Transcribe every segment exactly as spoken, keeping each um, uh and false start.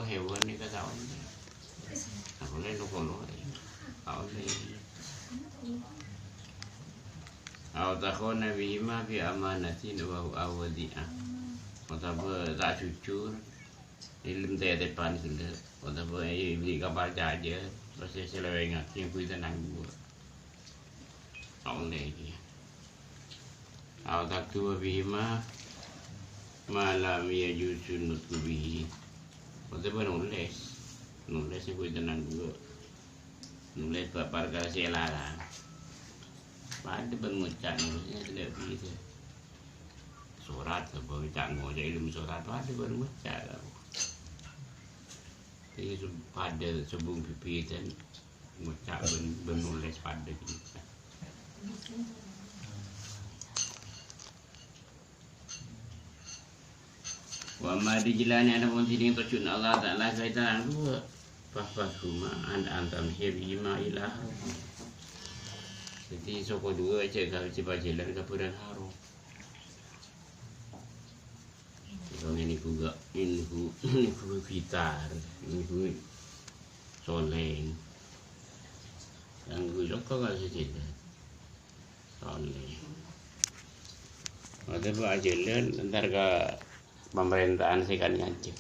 Hewan nèka ta' ollè. Apa lè lo kolo, ta' ollè. Au takhana bihima fi amanatin wa, au wadi'ah. Otabâ ta' jujur, èlem tètèpan ghellâ'. Otabâ èbèrri' kaparcajâân, terros èsalèwèngngaghi, èngghuy tenang ghâ'. Ta' ollè kèya. Au taktuba bihima ma lam yajuzu nutqu bihi. Otabâ nolès. Nolès èngghuy tenang ghâ'. Nolès bab parkara sè èlarang. Padâ bân ngoca' nolès, ta' bisa. Sorat, apa ngoca', ngoca' èlem sorat, padâ bân ngoca'. Jadi, padâ sobung bibidhân. Ngoca' bân, bân nolès padâ ghânèka. Wa amma rijlani, adapun dhinèng tojjhuna Allah Ta'ala kaitan dhuwâ', fahfazhuma an, an tamsyiya bihima ila haram. Dhâddhi, soko dhuwâ' jhâ' ka, jhâ' pajhâlân ka bârâng haram. Wong ini ghu ga-, ini ghu, ini ghu gitar, ini ghu soleng. Yang ghu soko ka sejeda. Soleng. Waktu itu ajelen entar ke pemerintahan sè kan ngaji.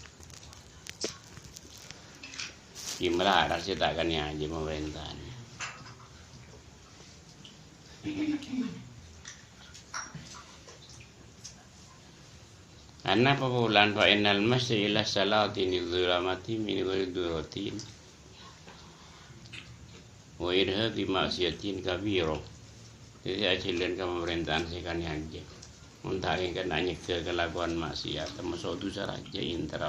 Gimana harus kita kan ngaji pemerintahan. Anapa bulan fa innal masya ila salatin dzulamati min ghairi duratin wa irhaqi maksiatin kabiro. Jadi ajelen ka pemerintahan sè kan ngaji. Mun ta' kèngkèn anyegghâ kalakowan maksiat, termasuk dhusa rajâ intera.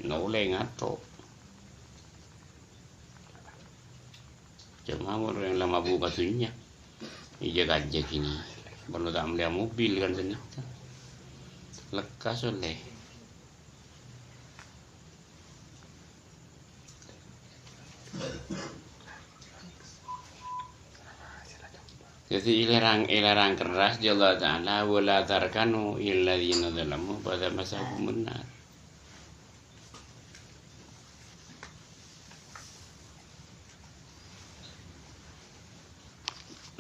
Nolè ngato'. Coma mon orèng la mabu' ka dhunnya. Iyâ kajâ kènè. Parlo ta' mellèya mobil kan sanèka. Lekkas ollè. Dhâddhi èlarang, èlarang kerras, ya Allah Ta'ala, "Wa la tarkanu ilalladzina dzalamu fatamassakumumun nar."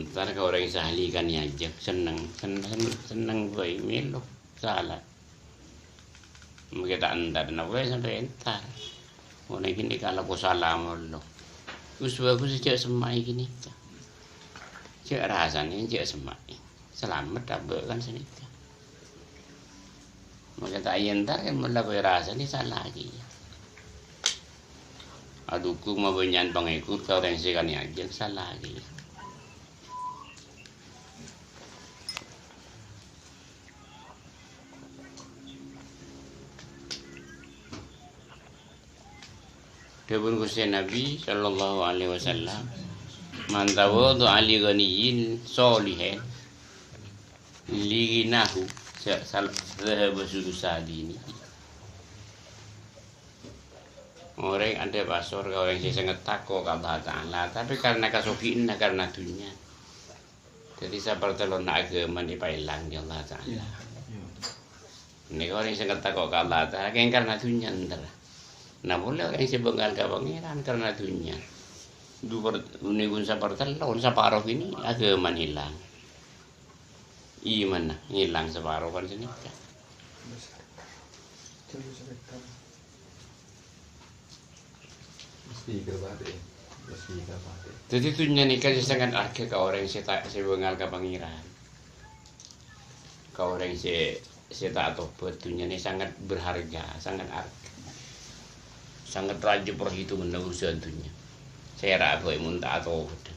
Entar ka orèng sè ahli kan èajhâk, senneng, sen-, sen-, senneng bhâi mèlo sala. Mangkè ta' entar, napa sampè' entar. Mon ghi' nèka alako sala malolo. Ghus bhâghus jhâ' semma'è ghi' nèka. Jhâ' rasanè, jhâ' semma'è. Salamet abâ' kan sanèka. Mangkè ta' èentar, kan mon la koè rasanè sala kèya. Adhukung mabânnya'an pangèkot ka orèng sè kan èajhâk sala kèya. Dhâbuna Ghustè Nabbhi sallallahu alaihi wasallam, "Man tawadha'a li ghaniyyin shalihin li ghinahu sa-, sal-, dhahaba thulutsa dinihi." Orèng andhâp asor ka orèng sè sanget tako' ka Allah Ta'ala, tapè karna kasogi'anna, karna dhunnya. Dhâddhi, sapartellonna aghâmana èpaèlang bi' Allah Ta'ala. Iyâ. Nèka orèng sè tako' ka Allah Ta'ala, kèng karna dhunnya, enter. Nah, polè orèng sè bângal ka Pangèran karna dhunnya. Du per-, nèko sapartellon, saparo kènè' aghâmana èlang. Imanna èlang saparo kan sanèka. Dhâddhi, dhunnya nèka sè sanget arghâ ka orèng sè ta-, sè bângal ka Pangèran. Ka orèng sè, sè ta' atobhât, dhunnya nè sanget berharga, sanget arghâ. Sanget rajâ parhitunganna urusan dhunnya. Sèra bhâi mon ta' atobhât.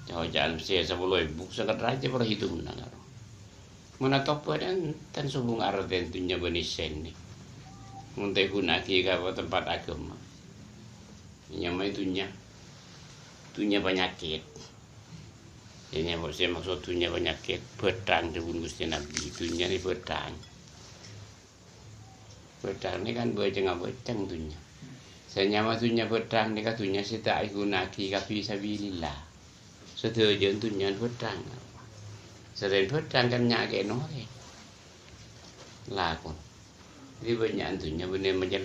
Ca'-oca'an sè sapolo èbu, sanget rajâ parhitunganna karo. Mon atobhât, enten sobung artèna dhunnya bân èssèna. Mon ta' èghuna'aghi ka tempat aghâma. Nyamaè dhunnya, dhunnya panyakèt. Iyâ, sè maksod dhunnya panyakèt, bhâthang, dhâbuna Ghustè Nabbhi, dhunnya nè bhâthang. Bhâthang nè kan bhâceng-abhâceng dhunnya. Sè nyama dhunnya bhâthang nèka dhunnya sè ta' èghuna'aghi ka fi sabilillah. Sadhâjâna dhunnya bhâthang. Selaèn bhâthang kan nyakè'è orèng. Lakon. Jadi bânnya'an dhunnya bânnè majâr